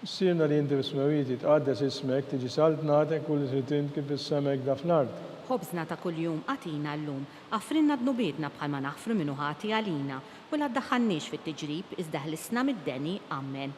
Missierna li inti fis-smewwiet, jitqaddes ismek, tiġi saltnatek, u li trid int kif fis-sema hekk da fl-art. Ħobżna ta' kuljum agħtina llum. Aħfrilna dnubietna bħalma naħfru min hu ħati għalina, u la ddaħħalniex fit-tiġrib, iżda ħlisna mid-deni. Ammen.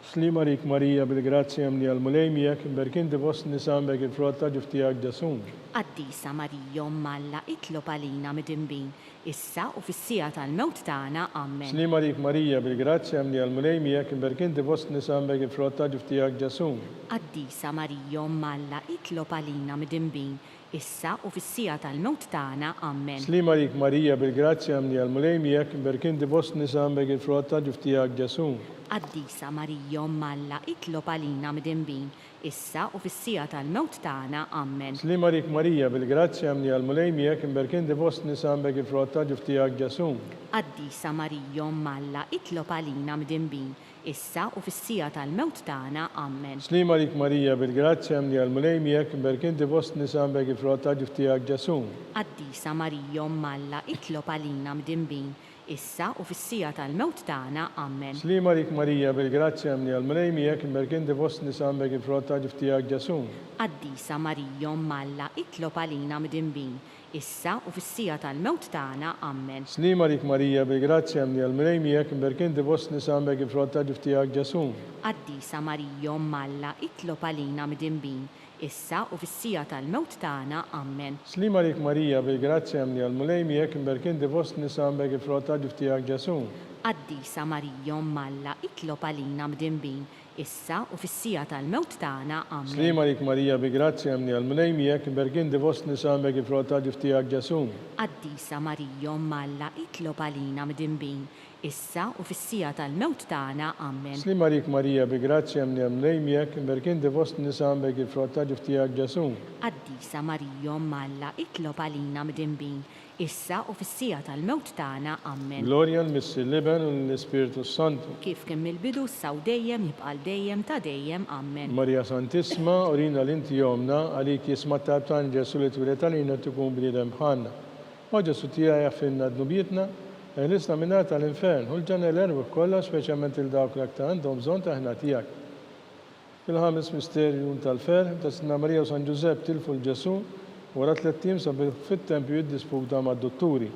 Sliem għalik Marija bil-grazzja mlija l-Mulej miegħek, imberk inti fost in-nisa imberk il-frott ta' ġuf tiegħek Ġesù. Qaddisa Marija Omm Alla itlob għalina midinbin, issa u fis-siegħa tal-mewt tagħna. Ammen. Sliem għalik Marija, bil-grazzja mlija l-Mulej miegħek, imberk inti fost in-nisa imberk il-frott ta' ġuf tiegħek Ġesù. Qaddisa Marija Omm Alla itlob għalina midinbin, issa u fis-siegħa tal-mewt tagħna. Ammen. Sliem għalik Marija, bil-grazzja mlija l-Mulej miegħek, imberk inti fost in-nisa imberk il-frott ta' ġuf tiegħek Ġesù. Qaddisa Marija Omm Alla itlob għalina midinbin, issa u fis-siegħa tal-mewt tagħna. Ammen. Sliem għalik Marija, bil-grazzja mlija l-Mulej miegħek, imberk inti fost in-nisa imberk il-frott ta' ġuf tiegħek Ġesù. Qaddisa Marija Omm Alla itlob għalina midinbin, issa u fis-siegħa tal-mewt tagħna. Ammen. Sliem għalik Marija, bil-grazzja mlija l-Mulej miegħek, imberk inti fost in-nisa imberk il-frott ta' ġuf tiegħek Ġesù. Qaddisa Marija Omm Alla itlob għalina midinbin, issa u fis-siegħa tal-mewt tagħna. Ammen. Sliem għalik Marija, bil-grazzja mlija l-Mulej miegħek, imberk inti fost in-nisa imberk il-frott ta' ġuf tiegħek Ġesù. Qaddisa Marija Omm Alla itlob għalina midinbin, issa u fis-siegħa tal-mewt tagħna. Ammen. Sliem għalik Marija, bil-grazzja mlija l-Mulej miegħek, imberk inti fost in-nisa imberk il-frott ta' ġuf tiegħek Ġesù. Qaddisa Marija Omm Alla itlob għalina midinbin, issa u fis-siegħa tal-mewt tagħna. Ammen. Sliem għalik Marija, bil-grazzja mlija l-Mulej miegħek, imberk inti fost in-nisa imberk il-frott ta' ġuf tiegħek Ġesù. Qaddisa Marija Omm Alla itlob għalina mdinbin, issa u fis-siegħa tal-mewt tagħna. Ammen. Sliem għalik Marija, bi grazzja mlija l-Mulej miegħek, imberk inti fost in-nisa imberk il-frott ta' ġuf tiegħek Ġesù. Qaddisa Marija Omm Alla itlob għalina mdinbin, issa u fis-siegħa tal-mewt tagħna. Ammen. Sliem għalik Marija, bi grazzja mlija l-Mulej miegħek, imberk inti fost in-nisa imberk il-frott ta' ġuf tiegħek Ġesù. Qaddisa Marija Omm Alla itlob għalina mdinbin, issa u fis-siegħa tal-mewt tagħna. Ammen. Glorja 'l Missier l-Iben u lill-Ispirtu s-Santu. Kif kien mill-bidu issa u dejjem jibqa' għal dejjem ta' dejjem. Ammen. Marija Santissma, urina li inti Ommna, għalik jisma' t-talb tagħna Ġesù li twieled għalina u tkun bniedem bħalna. O Ġesù tiegħi aħfrilna dnubietna, eħlisna min-nar tal-infern, ħu l-ġenna l-erwieħ kollha speċjalment lil dawk li aktar għandhom bżonn tal-ħniena tiegħek. Fil-ħames misterju tal-ferħ, meta Sidtna Marija u San Ġużepp tilfu 'l Ġesù, wara tlett ijiem sabuh fit-tempju jiddisputa mad-dutturi.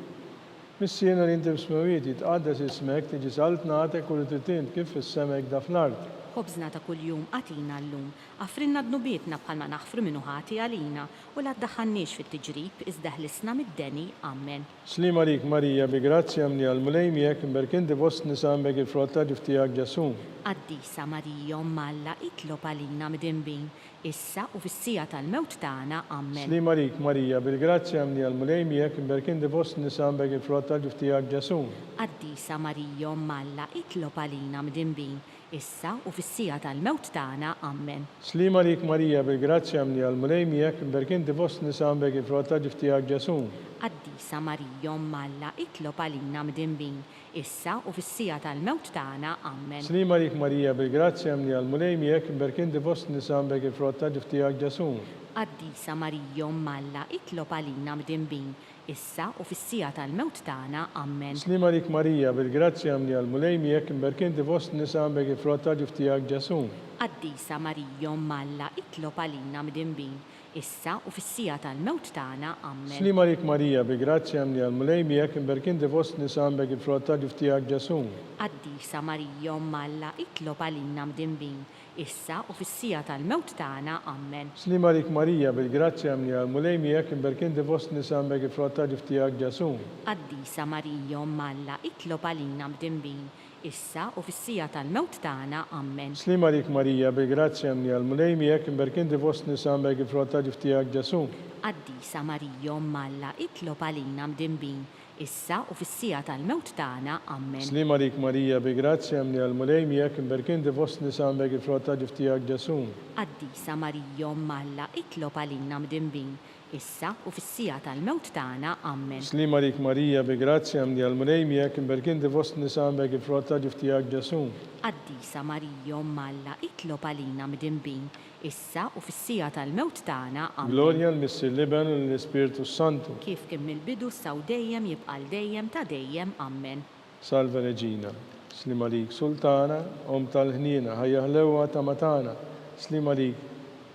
Missierna li inti fis-smewwiet, jitqaddes ismek, tiġi saltnatek u li trid int kif fis-sema hekk da fl-art. Ħobżna ta' kuljum agħtina llum. Aħfrilna dnubietna bħalma naħfru min hu ħati għalina, U la ddaħħalniex fit-tiġrib, iżda ħlisna mid-deni. Ammen. Sliem għalik Marija, bi grazzja mlija l-Mulej miegħek, imberk inti fost nisa imberk il-frott ta' ġuf tiegħek Ġesù. Qaddisa Marija Omm Alla itlob għalina midinbin, issa u fis-siegħa tal-mewt tagħna. Ammen. Sliem għalik Marija, bil-grazzja mlija l-Mulej miegħek, imberk inti fost nisa imberk il-frott ta' ġuf tiegħek Ġesù. Qaddisa Marija Omm Alla itlob għalina midinbin, issa u fis-siegħa tal-mewt tagħna. Ammen. Sliem għalik Marija, bil-grazzja mlija l-Mulej miegħek, imberk inti fost nisa imberk il-frott ta' ġuf tiegħek Ġesù. Qaddisa Marija Omm Alla itlob għalina mdinbin, issa u fis-siegħa tal-mewt tagħna. Ammen. Sliem għalik Marija, bil-grazzja mlija l-Mulej miegħek, imberk inti fost nisa imberk il-frott ta' ġuf tiegħek Ġesù. Qaddisa Marija Omm Alla itlob għalina mdinbin, issa u fis-siegħa tal-mewt tagħna. Ammen. Sliem għalik Marija, bil-grazzja mlija l-Mulej miegħek, imberk inti fost in-nisa imberk il-frott ta' ġuf tiegħek Ġesù. Qaddisa Marija Omm Alla itlob għalina mdinbin, issa u fis-siegħa tal-mewt tagħna. Ammen. Sliem għalik Marija, bi grazzja mlija l-Mulej miegħek, imberk inti fost in-nisa imberk il-frott ta' ġuf tiegħek Ġesù. Qaddisa Marija Omm Alla itlob għalina mdinbin, issa u fis-siegħa tal-mewt tagħna. Ammen. Sliem għalik Marija, bil-grazzja mlija l-Mulej miegħek, imberk inti fost in-nisa imberk il-frott ta' ġuf tiegħek Ġesù. Qaddisa Marija Omm Alla itlob għalina mdinbin, Issa u fis-siegħa tal-mewt tagħna. Ammen. Sliem għalik Marija, bil-grazzja mlija l-Mulej miegħek, imberk inti fost nisa mberk il-frott ta' ġuf tiegħek Ġesù. Qaddisa Marija Omm Alla, itlob għalina mdinbin, issa u fis-siegħa tal-mewt tagħna. Ammen. Sliem għalik Marija, bil-grazzja mlija l-Mulej miegħek, imberk inti fost nisa mberk il-frott ta' ġuf tiegħek Ġesù. Qaddisa Marija Omm Alla, itlob għalina mdinbin, issa u fis-siegħa tal-mewt tagħna. Ammen. Sliem għalik Marija, bi grazzja mlija l-Mulej miegħek, imberk inti fost nisa mberk il-frott ta' ġuf tiegħek Ġesù. Qaddisa Marija Omm Alla, itlob għalina mdinbin, issa u fis-siegħa tal-mewt tagħna. Ammen. Glorja l-Missier l-Iben u lill-Ispirtu s-Santu. Kif kien mill-bidu issa u dejjem jibqa' għal dejjem ta' dejjem. Ammen. Salve Regina. Sliem għalik Sultana, Omm tal-ħniena, ħajja ħlewwa tama tagħna, sliem għalik.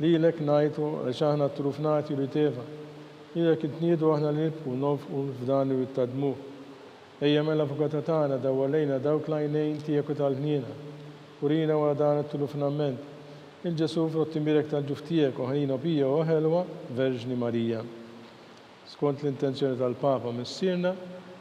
Lilek ngħajtu għaliex aħna t-truf nagħti wlied Eva. Lilek intniedu aħna li nibku, nonfqu f'dan il-wied ta' dmugħ. Ejja mela Avukata tagħna dawwar lejna dawk l-għajnejn tiegħek u tal-ħniena. Urina wara dan it-trufnament. Lil Ġesù frott imbierek tal-ġuf tiegħek, o ħanina o pija o ħelwa Verġni Marija. Skont l-intenzjoni tal-Papa Missierna,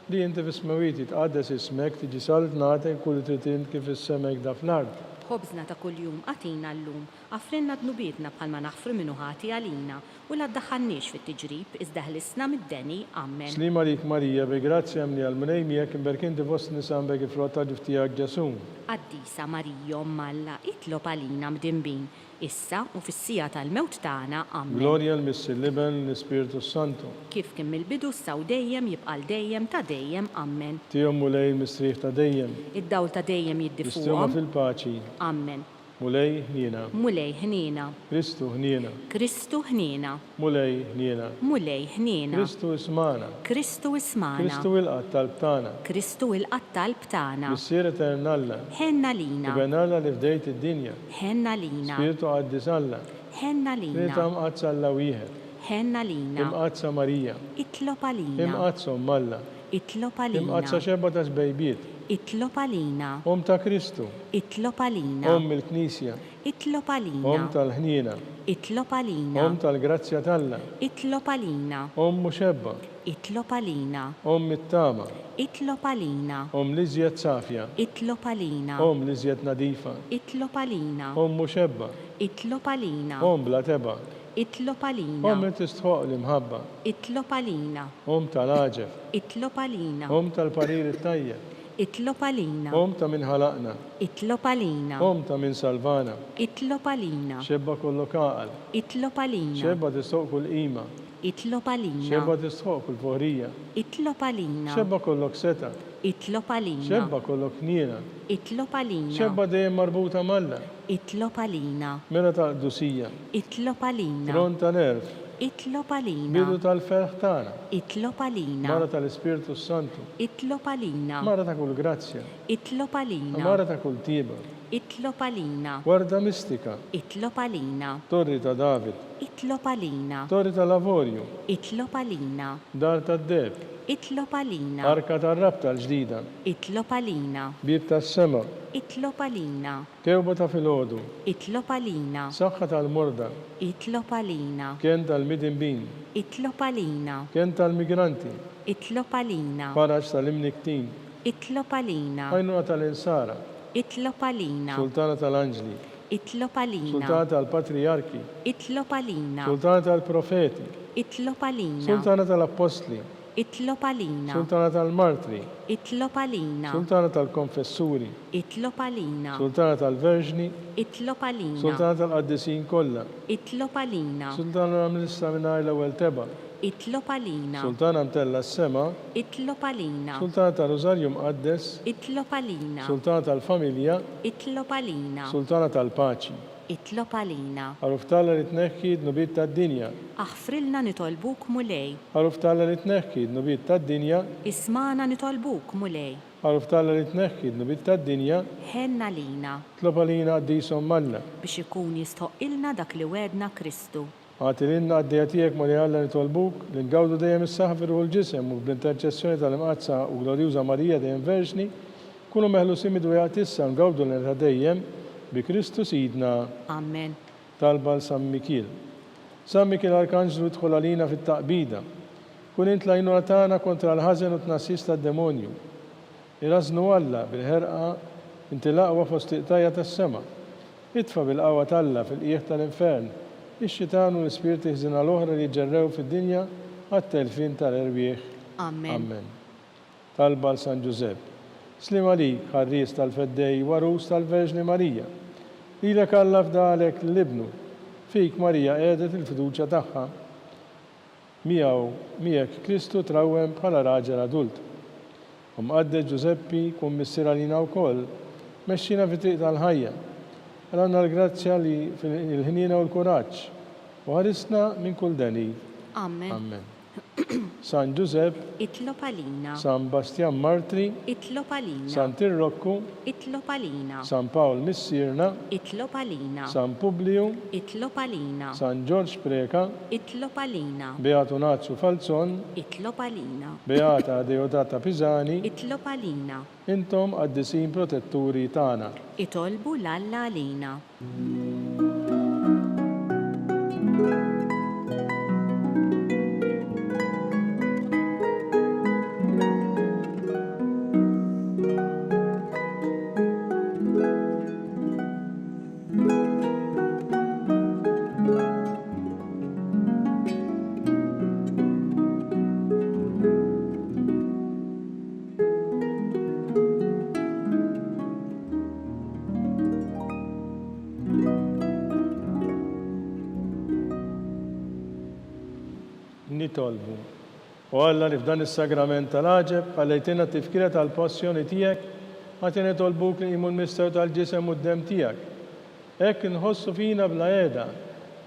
li inti fis-smewwiet jitqaddes ismek, tiġi saltnatek, ikun li trid int kif fis-sema hekk da fl-art. Ħobżna ta' kuljum agħtina llum. Aghfrilna dnubietna bħalma naħfru min hu ħati għalina, u la ddaħħalniex fit-tiġrib, iżda ħlisna mid-deni. Ammen. Sliem għalik Marija, bi grazzja mlija l-Mulej miegħek, imberk inti fost in-nisa imberk il-frott tal-ġuf tiegħek Ġesù. Qaddisa Marija Omm Alla, itlob għalina mdinbin, issa u fis-siegħa tal-mewt tagħna. Ammen. Glorja l-Missier, l-Iben, l-Ispirtu s-Santu. Kif kien mill-bidu issa u dejjem jibqa' għal dejjem ta' dejjem. Ammen. Tihom Mulej il-mistrieħ ta' dejjem. Id-dawl ta' dejjem jiddi Mistrieħhom fuqhom. fil-paċi. Ammen. Mulej, ħniena. Mulej, ħniena. Kristu, ħniena. Kristu, ħniena. Mulej, ħniena. Mulej, ħniena. Kristu, ismagħna. Kristu, ismagħna. Kristu, ilqa' t-talb tagħna. Kristu, ilqa' t-talb tagħna. Missier etern Alla. Ħenn għalina. Iben Alla li fdejt id-dinja. Ħenn għalina. Spirtu Qaddis Alla. Ħenn għalina. Trinità Mqaddsa Alla wieħed. Ħenn għalina. Imqaddsa Marija. Itlob għalina. Imqaddsa Omm Alla. Itlob għalina. Imqaddsa xebgħa ta' xbejbiet. Itlob għalina. Omm ta' Kristu. Itlob għalina. Omm il-Knisja. Itlob għalina. Omm tal-ħniena. Itlob għalina. Omm tal-grazzja t'Alla. Itlob għalina. Omm u xebba. Itlob għalina. Omm it-tama. Itlob għalina. Omm l-iżjed safja. Itlob għalina. Omm l-iżjed nadifa. Itlob għalina. Omm u xebba. Itlob għalina. Omm bla tebgħa. Itlob għalina. Omm li tistħoqq l-imħabba. Itlob għalina. Omm tal-għaġeb. Itlob għalina. Omm tal-parir it-tajjeb. Itlob għalina. Omm ta' min ħalaqna. Itlob għalina. Omm ta' min salvana. Itlob għalina. Xebba kollok għaqal. Itlob għalina. Xebba tistħoqq kull qima. Itlob għalina. Xebba tistħoqq kull foħrija. Itlob għalina. Xebba kollok setgħa. Itlob għalina. Xebba kollok ħniena. Itlob għalina. Xebba dejjem marbuta m'Alla. Itlob għalina. Mera tal-qdusija. Itlob għalina. Tron tal-għerf. Itlob għalina. Bidu tal-ferħ tagħna. Itlob għalina. Mara tal-Ispirtu s-Santu. Itlob għalina. Mara ta' kull grazzja. Itlob għalina. Għamara ta' kull tjieba. Itlob għalina. Warda mistika. Itlob għalina. Torri ta' David. Itlob għalina. Torri tal-avorju. Itlob għalina. Dar tad-deheb. Itlob għalina. Arka tar-rabta l-ġdida. Itlob għalina. Bieb tas-sema. Itlob għalina. Kewba ta' filgħodu. Itlob għalina. Saħħa tal-morda. Itlob għalina. Kenn tal-midinbin. Itlob għalina. Kenn tal-migranti. Itlob għalina. Faraġ tal-imnikktin. Itlob għalina. Għajnuna tal-insara. Itlob għalina. Sultana tal-anġli. Itlob għalina. Sultana tal-patrijarki. Itlob għalina. Sultana tal-profeti. Itlob għalina. Sultana tal-appostli. Itlob għalina. Sultana tal-martri. Itlob għalina. Sultana tal-konfessuri. Itlob għalina. Sultana tal-verġni. Itlob għalina. Sultana tal-qaddisin kollha. Itlob għalina. Sultana mlissa mingħajr l-ewwel tebgħa. Itlob għalina. Sultana mtellgħa s-sema. Itlob għalina. Sultana tar-Rużarju Mqaddes. Itlob għalina. Sultana tal-familja. Itlob għalina. Sultana tal-paċi. Itlob għalina. Għaruf t'Alla li tneħħi d-dnubiet tad-dinja. Aħfrilna nitolbuk Mulej. Għaruf t'Alla li tneħħi d-dnubiet tad-dinja. Ismagħna nitolbuk Mulej. Għaruf t'Alla li tneħħi d-dnubiet tad-dinja. Ħenn għalina. Itlob għalina Qaddis Omm Alla. Biex ikun jistħoqqilna dak li wegħdna Kristu. Agħti lilna qaddejja tiegħek Mulej Alla nitolbuk li ngawdu dejjem is-saħħa fir-ruħ u l-ġisem u bl-interċessjoni tal-Imqaddsa u Glorjuża Marija dejjem Verġni, nkunu meħlusin mid-dwejjaq t'issa u ngawdu l-hena ta' dejjem, bi Kristu Sidna. Amen. Talba għal San Mikiel. San Mikiel Arkanġlu idħol għalina fit-taqbida. Kun int l-għajnuna tagħna kontra l-ħażen u t-tnassis tad-demonju. Irażżnu Alla bil-ħerqa. Inti l-aqwa fost l-iqtajja' tas-sema. Itfa' bil-qawwa t'Alla fil-qiegħ tal-infern, ix-xitan u l-ispirti ħżiena l-oħra li jiġġerrew fid-dinja għat-telfien tal-erwieħ. Amen. Amen. Talba għal San Ġużepp. Sliem għalik, ħarries tal-Feddej u għarus tal-Verġni Marija. Lilek Alla fdalek lil Ibnu. Fik Marija qiegħdet il-fiduċja tagħha. Miegħu, miegħek Kristu trawwem bħala raġel adult. O Mqaddes Ġużeppi, kun missier għalina wkoll, mexxina fit-triq tal-ħajja. Agħlna l-grazzja li il-ħniena u l-kuraġġ, u ħarisna minn kull deni. Amen. Amen. San Ġużepp. Itlob għalina. San Bastjan Martri. Itlob għalina. Sant Irrokku. Itlob għalina. San Pawl Missierna. Itlob għalina. San Publiju. Itlob għalina. San Ġorġ Preca. Itlob għalina. Beatu Nazju Falzon. Itlob għalina. Beata Adeodata Pisani. Itlob għalina. Intom qaddisin protetturi tagħna. Itolbu 'l Alla għalina. Nitolbu. O Alla li f'dan is-sagrament tal-għaġeb ħallejtilna t-tifkira tal-passjoni tiegħek, agħtina nitolbuk li nqimu l-misteru tal-ġisem u d-demm tiegħek. Hekk inħossu fina bla heda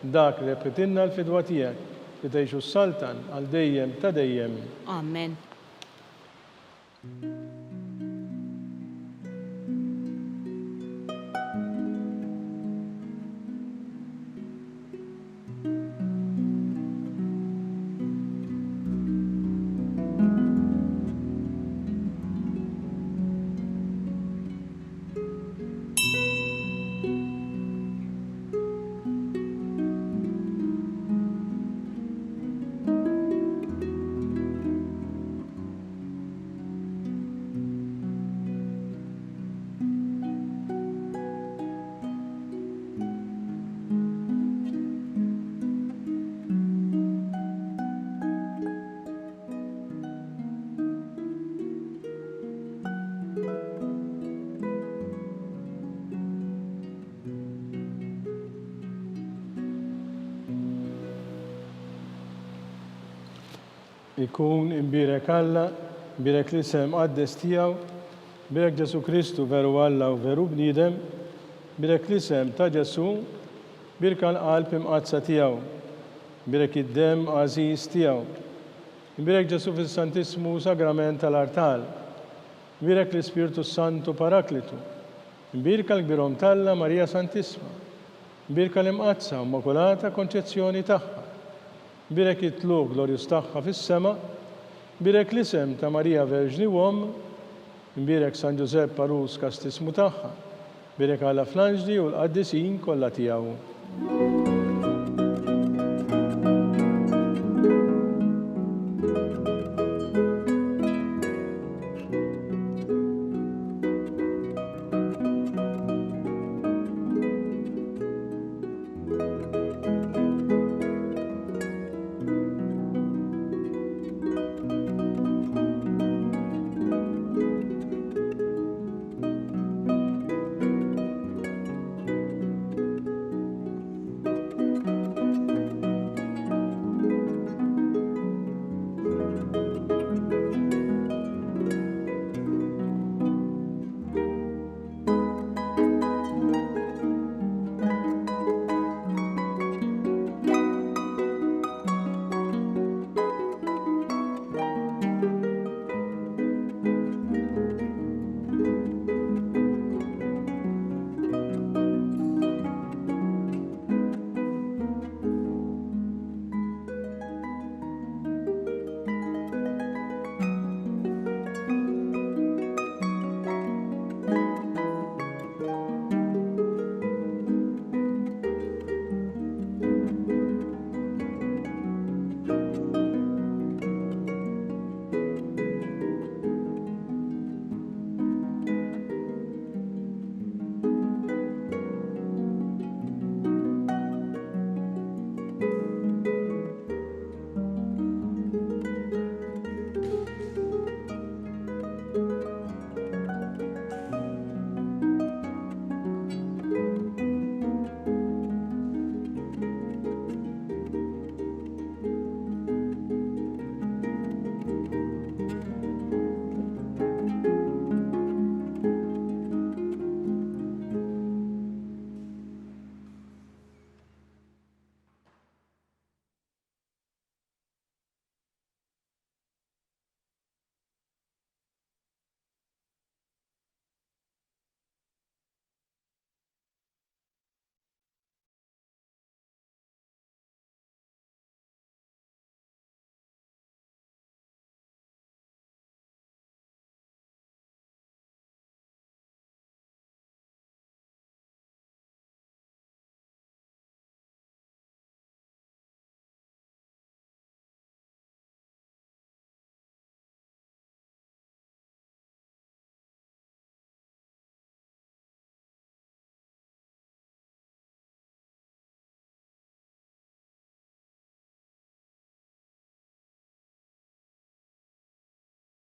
dak li rebħitilna l-fidwa tiegħek, li tgħix u ssaltan għal dejjem ta' dejjem. Amen. Ikun imbierek Alla, imbierek l-isem mqaddes tiegħu, imbierek Ġesù Kristu veru Alla u veru bniedem, imbierek l-isem ta' Ġesù, imbierka l-qalb imqaddsa tiegħu, imbierek id-demm għażiż tiegħu. Imbierek Ġesù fis-Santissmu Sagrament tal-artal. Imbierek l-Ispirtu s-Santu Paraklitu. Imbierka l-Kbir Omm t'Alla Marija Santissma. Imbierka l-Imqaddsa u Immakulata Konċezzjoni tagħha. Bierek it-tlugħ glorjuż tagħha fis-sema, bierek l-isem ta' Marija Verġni u Omm, imbierek San Ġużepp għarus kastissmu tagħha, bierek Alla fl-anġli u l-qaddisin kollha tiegħu.